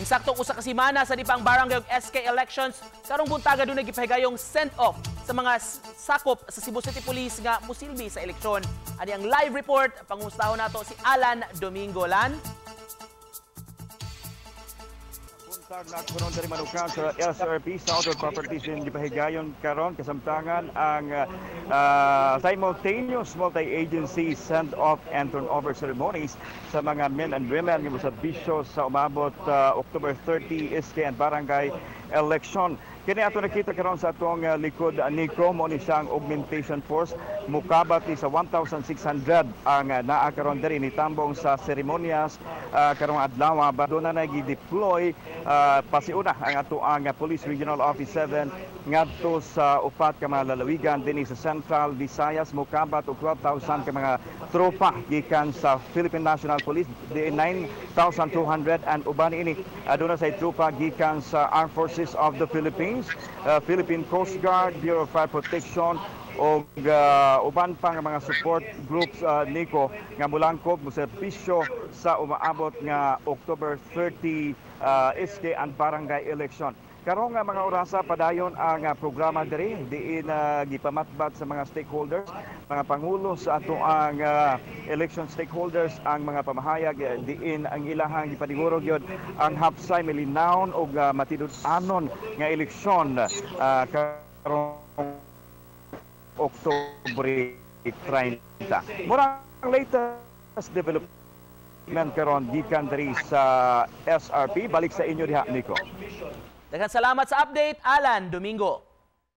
Insaktong 1 ka semana sa dipang barangay ug SK elections, karong buntaga dunay gipahigayong send-off sa mga sakop sa Cebu City Police nga musilbi sa eleksyon. Ani ang live report, pangustahon nato si Alan Domingo. Lan? Buntag na kunon diri manukan sa SRP Southern Properties in gipahigayon karon kasamtangan ang simultaneous multi-agency send-off and turnover ceremonies sa mga men and women nga moserbisyo sa umabot October 30 SK and barangay election. Kini ato nakita karon sa atong likod, Nico, mo ni siyang augmentation force. Mukabat ni sa 1,600 ang naa karon diri nitambong sa seremonyas karong adlaw ba. Doon na gi-deploy pasiuna ang ato ang Police Regional Office 7 ngadto sa upat ka mga lalawigan dinhi sa Central Visayas. Mukabat og 12,000 ka mga tropa gikan sa Philippine National Police, di 9,200, and uban ini aduna say tropa gikan sa Armed Forces of the Philippines, Philippine Coast Guard, Bureau of Fire Protection og uban pa nga mga support groups, Nico, nga mulangkob moserbisyo sa umaabot nga October 30 SK and barangay election. Karong nga mga orasa, padayon ang programa diri diin gipamatbat sa mga stakeholders, mga pangulo sa ato ang election stakeholders, ang mga pamahayag diin ang ilahang gipaniguro gyud ang hapsay, milinawon og matinud-anon nga eleksyon karong Oktubre 30. Murang latest development karon gikan diri sa SRP. Balik sa inyo diha, Nico. Daghang salamat sa update, Alan Domingo.